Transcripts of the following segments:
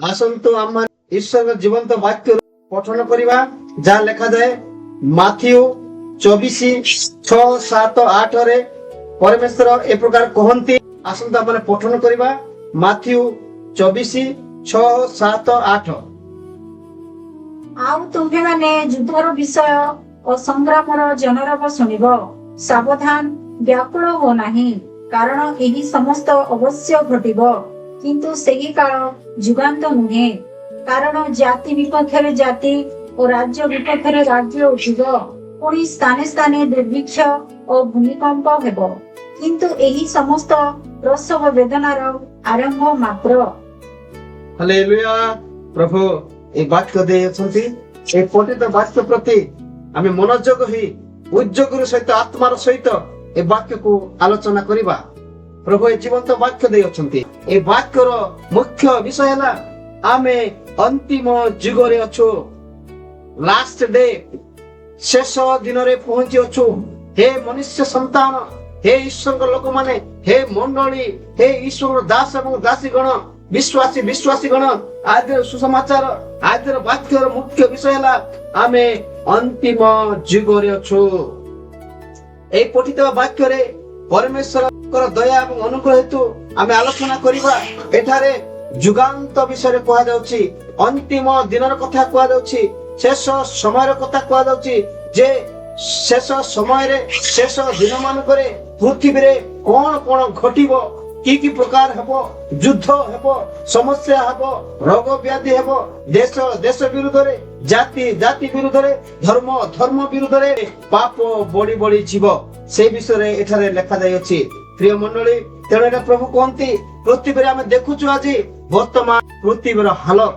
ଆସନ୍ତୁ, ଆମ ଈଶ୍ୱରଙ୍କ ଜୀବନ୍ତ ବାକ୍ୟ ପଠନ କରିବା, ଯାହା ଲେଖାଯାଏ ମାଥିଉ 24:6, 7, 8ରେ। ପରମେଶ୍ୱର ଏ ପ୍ରକାର କହନ୍ତି। ଆସନ୍ତୁ, ଆମେ ପଠନ କରିବା ମାଥିଉ 24:6, 7, 8। ଆଉ ତୁମ୍ଭେମାନେ ଯୁଦ୍ଧର ବିଷୟ ଓ ସଂଗ୍ରାମର ଜନରବ ଶୁଣିବ। ସାବଧାନ, ବ୍ୟାକୁଳ ହୁଅ ନାହିଁ, କାରଣ ଏହି ସମସ୍ତ ଅବଶ୍ୟ ଘଟିବ, କିନ୍ତୁ ସେହି କାଳ ଯୁଗାନ୍ତ ନୁହେଁ। କାରଣ ଜାତି ବିପକ୍ଷରେ ଜାତି ଓ ରାଜ୍ୟ ବିପକ୍ଷରେ ରାଜ୍ୟ ଉଠିବ। ପୁଣି ସ୍ଥାନେ ସ୍ଥାନେ ଦୁର୍ଭିକ୍ଷ ଓ ଭୂମିକମ୍ପ ହେବ। କିନ୍ତୁ ଏହି ସମସ୍ତ ପ୍ରସବ ବେଦନାର ଆରମ୍ଭ ମାତ୍ର। ହାଲେଲୁୟା। ପ୍ରଭୁ ଏ ବାକ୍ୟ ଦେଇଅଛନ୍ତି। ଏ ପଠିତ ବାକ୍ୟ ପ୍ରତି ଆମେ ମନୋଯୋଗ ହେଇ ଉଦ୍ଯୋଗର ସହିତ, ଆତ୍ମାର ସହିତ ଏ ବାକ୍ୟକୁ ଆଲୋଚନା କରିବା। ପ୍ରଭୁ ଏ ଜୀବନ୍ତ ବାକ୍ୟ ଦେଇଅଛନ୍ତି। ଏ ବାକ୍ୟର ମୁଖ୍ୟ ବିଷୟ ହେଲା, ଆମେ ଅନ୍ତିମ ଯୁଗରେ ଅଛୁ, ଲାଷ୍ଟ ଡେ, ଶେଷ ଦିନରେ ପହଞ୍ଚି ଅଛୁ। ହେ ମନୁଷ୍ୟ ସନ୍ତାନ, ହେ ଈଶ୍ୱରଙ୍କ ଲୋକମାନେ, ହେ ମଣ୍ଡଳୀ, ହେ ଈଶ୍ୱରଙ୍କ ଦାସ ଏବଂ ଦାସୀଗଣ, ବିଶ୍ୱାସୀ ବିଶ୍ୱାସୀଗଣ, ଆଜିର ସୁସମାଚାର, ଆଜିର ବାକ୍ୟର ମୁଖ୍ୟ ବିଷୟ ହେଲା, ଆମେ ଅନ୍ତିମ ଯୁଗରେ ଅଛୁ। ଏହି ପଠିତ ବାକ୍ୟରେ ପରମେଶ୍ୱରଙ୍କର ଦୟା ଏବଂ ଅନୁଗ୍ରହ ହେତୁ ଆମେ ଆଲୋଚନା କରିବା। ଏଠାରେ ଯୁଗାନ୍ତ ବିଷୟରେ କୁହାଯାଉଛି, ଅନ୍ତିମ ଦିନର କଥା କୁହାଯାଉଛି, ଶେଷ ସମୟର କଥା କୁହାଯାଉଛି ଯେ ଶେଷ ସମୟରେ, ଶେଷ ଦିନମାନଙ୍କରେ ପୃଥିବୀରେ କଣ କଣ ଘଟିବ, କି କି ପ୍ରକାର ହେବ, ଯୁଦ୍ଧ ହେବ, ସମସ୍ୟା ହେବ, ରୋଗ ବ୍ୟାଧି ହେବ, ଦେଶ ଦେଶ ବିରୁଦ୍ଧରେ, ଜାତି ଜାତି ବିରୁଦ୍ଧରେ, ଧର୍ମ ଧର୍ମ ବିରୁଦ୍ଧରେ, ପାପ ବଢି ବଢି ଯିବ। ସେଇ ବିଷୟରେ ଏଠାରେ ଲେଖାଯାଇଅଛି, ପ୍ରିୟ ମଣ୍ଡଳୀ। ତେଣୁ ଏଟା ପ୍ରଭୁ କୁହନ୍ତି, ପୃଥିବୀରେ ଆମେ ଦେଖୁଛୁ ଆଜି ବର୍ତ୍ତମାନ ପୃଥିବୀର ହାଲତ,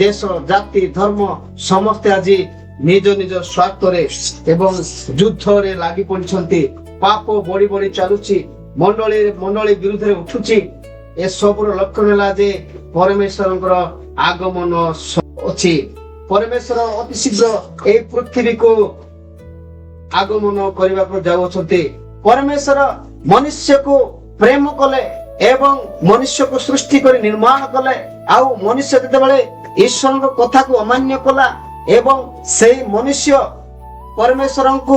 ଦେଶ, ଜାତି, ଧର୍ମ ସମସ୍ତେ ଆଜି ନିଜ ନିଜ ସ୍ୱାର୍ଥରେ ଏବଂ ଯୁଦ୍ଧରେ ଲାଗି ପଡିଛନ୍ତି। ପାପ ବଢି ବଢି ଚାଲୁଛି, ମଣ୍ଡଳୀ ମଣ୍ଡଳୀ ବିରୁଦ୍ଧରେ ଉଠୁଛି। ଏସବୁର ଲକ୍ଷଣ ହେଲା ଯେ ପରମେଶ୍ୱରଙ୍କର ଆଗମନ ଅଛି। ପରମେଶ୍ୱର ଅତି ଶୀଘ୍ର ଏଇ ପୃଥିବୀକୁ ଆଗମନ କରିବାକୁ ଯାଉଅଛନ୍ତି। ପରମେଶ୍ୱର ମନୁଷ୍ୟକୁ ପ୍ରେମ କଲେ ଏବଂ ମନୁଷ୍ୟକୁ ସୃଷ୍ଟି କରି ନିର୍ମାଣ କଲେ। ଆଉ ମନୁଷ୍ୟ ଯେତେବେଳେ ଈଶ୍ୱରଙ୍କ କଥାକୁ ଅମାନ୍ୟ କଲା ଏବଂ ସେଇ ମନୁଷ୍ୟ ପରମେଶ୍ୱରଙ୍କୁ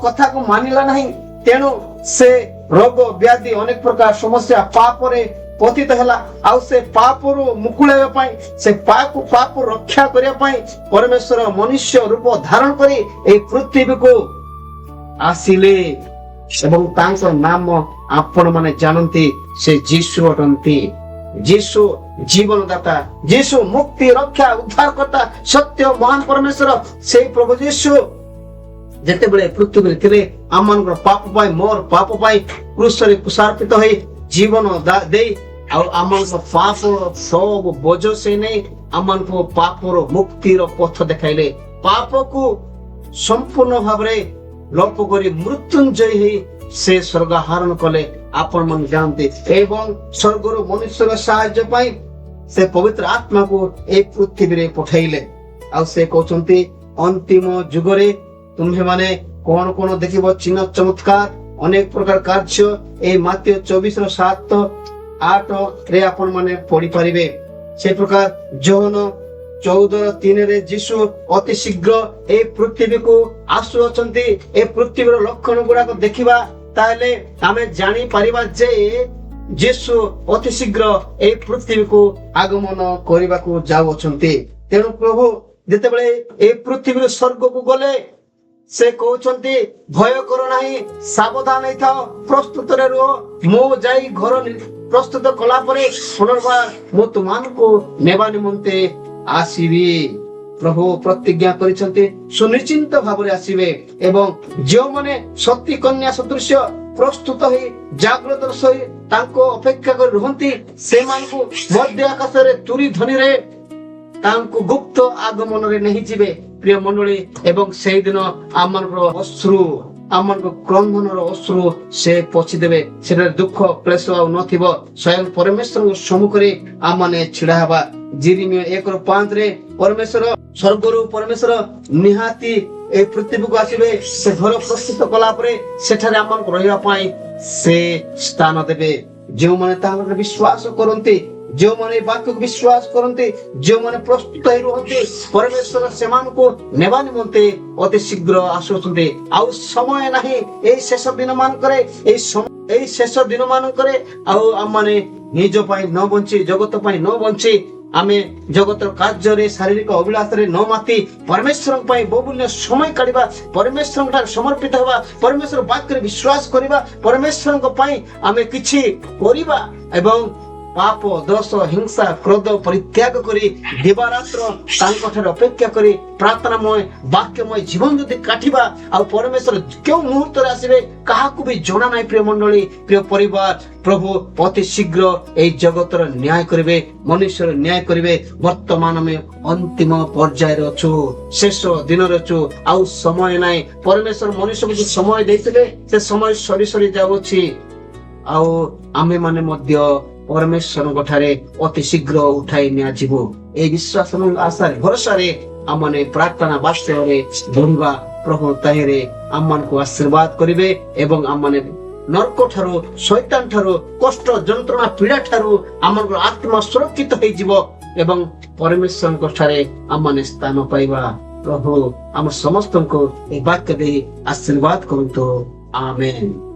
କଥାକୁ ମାନିଲା ନାହିଁ, ତେଣୁ ସେ ରୋଗ ବ୍ୟାଧି, ଅନେକ ପ୍ରକାର ସମସ୍ୟା, ପାପରେ ପତିତ ହେଲା। ଆଉ ସେ ପାପରୁ ମୁକୁଳାଇବା ପାଇଁ, ସେ ପାପ ରକ୍ଷା କରିବା ପାଇଁ ପରମେଶ୍ୱର ମନୁଷ୍ୟ ରୂପ ଧାରଣ କରି ଏଇ ପୃଥିବୀକୁ ଆସିଲେ ଏବଂ ତାଙ୍କ ନାମ ଆପଣ ମାନେ ଜାଣନ୍ତି, ସେ ଯୀଶୁ ଅଟନ୍ତି। ଯୀଶୁ ଜୀବନଦାତା, ଯୀଶୁ ମୁକ୍ତି, ରକ୍ଷା, ଉଦ୍ଧାରକର୍ତ୍ତା, ସତ୍ୟ, ମହାନ ପରମେଶ୍ୱର। ସେଇ ପ୍ରଭୁ ଯୀଶୁ ଯେତେବେଳେ ପୃଥିବୀରେ ଥିଲେ, ଆମମାନଙ୍କର ପାପ ପାଇଁ, ମୋର ପାପ ପାଇଁ କ୍ରୁଶରେ କ୍ରୁଶାର୍ପିତ ହୋଇ ଜୀବନ ଦେଇ ଆଉ ଆମମାନଙ୍କ ପାପ ସବୁ ବୋଝ ସେ ନେଇ ଆମମାନଙ୍କୁ ପାପର ମୁକ୍ତିର ପଥ ଦେଖାଇଲେ। ପାପକୁ ସମ୍ପୂର୍ଣ୍ଣ ଭାବରେ ଲୋପ କରି ମୃତ୍ୟୁଞ୍ଜୟ ହେଇ ସେ ସ୍ୱର୍ଗ ଆରୋହଣ କଲେ, ଆପଣ ମାନେ ଜାଣନ୍ତି। ଏବଂ ସ୍ୱର୍ଗରୁ ମନୁଷ୍ୟର ସାହାଯ୍ୟ ପାଇଁ ସେ ପବିତ୍ର ଆତ୍ମାକୁ ଏଇ ପୃଥିବୀରେ ପଠାଇଲେ। ଆଉ ସେ କହୁଛନ୍ତି, ଅନ୍ତିମ ଯୁଗରେ ତୁମ୍ଭେମାନେ କଣ କଣ ଦେଖିବ, ଚିହ୍ନ ଚମତ୍କାର, ଅନେକ ପ୍ରକାର କାର୍ଯ୍ୟ, ଏଇ ମାଥିଉ 24ର 7, 8 ରେ ଆପଣ ମାନେ ପଢିପାରିବେ। ସେ ପ୍ରକାର ଯୋହନ 14:3ରେ ଯୀଶୁ ଅତି ଶୀଘ୍ର ଏଇ ପୃଥିବୀକୁ ଆସୁଅଛନ୍ତି। ଏ ପୃଥିବୀର ଲକ୍ଷଣ ଗୁଡାକ ଦେଖିବା, ତାହେଲେ ଆମେ ଜାଣିପାରିବା ଯେ ଯୀଶୁ ଅତି ଶୀଘ୍ର ଏଇ ପୃଥିବୀକୁ ଆଗମନ କରିବାକୁ ଯାଉଅଛନ୍ତି। ତେଣୁ ପ୍ରଭୁ ଯେତେବେଳେ ଏଇ ପୃଥିବୀରୁ ସ୍ୱର୍ଗକୁ ଗଲେ, ସେ କହୁଛନ୍ତି, ଭୟ କର ନାହିଁ, ସାବଧାନ ହେଇଥାଅ, ପ୍ରସ୍ତୁତରେ ରୁହ। ମୁଁ ଯାଇ ଘର ପ୍ରସ୍ତୁତ କଲା ପରେ ପୁନର୍ବାର ମୁଁ ତୁମମାନଙ୍କୁ ନେବା ନିମନ୍ତେ ଆସିବି। ପ୍ରଭୁ ପ୍ରତିଜ୍ଞା କରିଛନ୍ତି, ସୁନିଶ୍ଚିନ୍ତ ଭାବରେ ଆସିବେ ଏବଂ ଯେଉଁମାନେ ସତୀ କନ୍ୟା ସଦୃଶ୍ୟ ପ୍ରସ୍ତୁତ ହେଇ ଜାଗ୍ରତ ସହି ତାଙ୍କ ଅପେକ୍ଷା କରି ରୁହନ୍ତି, ସେମାନଙ୍କୁ ମଧ୍ୟ ଆକାଶରେ ତୁରୀ ଧ୍ୱନିରେ ତାଙ୍କୁ ଗୁପ୍ତ ଆଗମନରେ ନେଇଯିବେ, ପ୍ରିୟ ମଣ୍ଡଳୀ। ଏବଂ ସେଇଦିନ ଆମମାନଙ୍କର ଅଶ୍ରୁ, ଆମମାନଙ୍କ କ୍ରନ୍ଦନର ଅଶ୍ରୁ ସେ ପୋଛିଦେବେ। ସେଠାରେ ଦୁଃଖ କ୍ଲେଶ ଆଉ ନଥିବ। ସ୍ୱୟଂ ପରମେଶ୍ୱରଙ୍କ ସମ୍ମୁଖରେ ଆମମାନେ ଛିଡା ହେବା। ଯିରିମିୟ 1:5ରେ ପରମେଶ୍ୱର, ସ୍ୱର୍ଗରୁ ପରମେଶ୍ୱର ନିହାତି ଏ ପୃଥିବୀକୁ ଆସିବେ। ସେ ଘର ପ୍ରସ୍ତୁତ କଲା ପରେ ସେଠାରେ ଆମମାନଙ୍କୁ ରହିବା ପାଇଁ ସେ ସ୍ଥାନ ଦେବେ, ଯେଉଁମାନେ ତାଙ୍କର ବିଶ୍ୱାସ କରନ୍ତି। ଯେଉଁମାନେ ଏହି ବାକ୍ୟକୁ ବିଶ୍ୱାସ କରନ୍ତି, ଯେଉଁମାନେ ପ୍ରସ୍ତୁତ ହେଇ ରୁହନ୍ତି, ପରମେଶ୍ୱର ସେମାନଙ୍କୁ ନେବା ନିମନ୍ତେ ଅତି ଶୀଘ୍ର ଆସୁଅଛନ୍ତି। ଆଉ ସମୟ ନାହିଁ। ଏଇ ଶେଷ ଦିନ ମାନଙ୍କରେ, ଏଇ ଶେଷ ଦିନ ମାନଙ୍କରେ ଆଉ ଆମମାନେ ନିଜ ପାଇଁ ନ ବଞ୍ଚି, ଜଗତ ପାଇଁ ନ ବଞ୍ଚି, ଆମେ ଜଗତର କାର୍ଯ୍ୟରେ, ଶାରୀରିକ ଅଭିଳାଷରେ ନ ମାତି ପରମେଶ୍ୱରଙ୍କ ପାଇଁ ବହୁମୂଲ୍ୟ ସମୟ କାଢିବା, ପରମେଶ୍ୱରଙ୍କ ଠାରେ ସମର୍ପିତ ହେବା, ପରମେଶ୍ୱର ବାକ୍ୟରେ ବିଶ୍ୱାସ କରିବା, ପରମେଶ୍ୱରଙ୍କ ପାଇଁ ଆମେ କିଛି କରିବା ଏବଂ ପାପ, ଦୋଷ, ହିଂସା, କ୍ରୋଧ ପରିତ୍ୟାଗ କରି ଦିବାରାତ୍ର ତାଙ୍କ ଠାରେ ଅପେକ୍ଷା କରି ପ୍ରାର୍ଥନାମୟ, ବାକ୍ୟମୟ ଜୀବନ ଯଦି କାଟିବା, ଆଉ ପରମେଶ୍ୱର କେଉଁ ମୁହୂର୍ତ୍ତରେ ଆସିବେ କାହାକୁ ବି ଜଣା ନାହିଁ। ପ୍ରିୟ ମଣ୍ଡଳୀ, ପ୍ରିୟ ପରିବାର, ପ୍ରଭୁ ଅତି ଶୀଘ୍ର ଏଇ ଜଗତର ନ୍ୟାୟ କରିବେ, ମନୁଷ୍ୟର ନ୍ୟାୟ କରିବେ। ବର୍ତ୍ତମାନ ଆମେ ଅନ୍ତିମ ପର୍ଯ୍ୟାୟରେ ଅଛୁ, ଶେଷ ଦିନରେ ଅଛୁ, ଆଉ ସମୟ ନାହିଁ। ପରମେଶ୍ୱର ମନୁଷ୍ୟକୁ ଯୋଉ ସମୟ ଦେଇଥିଲେ, ସେ ସମୟ ସରି ସରି ଯାଉଅଛି। ଆଉ ଆମେ ମାନେ ମଧ୍ୟ ପରମେଶ୍ୱରଙ୍କ ଠାରେ ଅତି ଶୀଘ୍ର ଉଠାଇ ନିଆଯିବୁ। ଏଇ ବିଶ୍ୱାସ ଏବଂ ଆଶାରେ, ଭରସାରେ ଆମମାନେ ପ୍ରାର୍ଥନା ବାକ୍ୟରେ ବଢିବା। ପ୍ରଭୁ ତାହିଁରେ ଆମମାନଙ୍କୁ ଆଶୀର୍ବାଦ କରିବେ ଏବଂ ଆମମାନେ ନର୍କ ଠାରୁ, ଶୈତାନ ଠାରୁ, କଷ୍ଟ, ଯନ୍ତ୍ରଣା, ପୀଡା ଠାରୁ ଆମଙ୍କର ଆତ୍ମା ସୁରକ୍ଷିତ ହେଇଯିବ ଏବଂ ପରମେଶ୍ୱରଙ୍କ ଠାରେ ଆମମାନେ ସ୍ଥାନ ପାଇବା। ପ୍ରଭୁ ଆମ ସମସ୍ତଙ୍କୁ ଏହି ବାକ୍ୟ ଦେଇ ଆଶୀର୍ବାଦ କରନ୍ତୁ। ଆମେନ୍।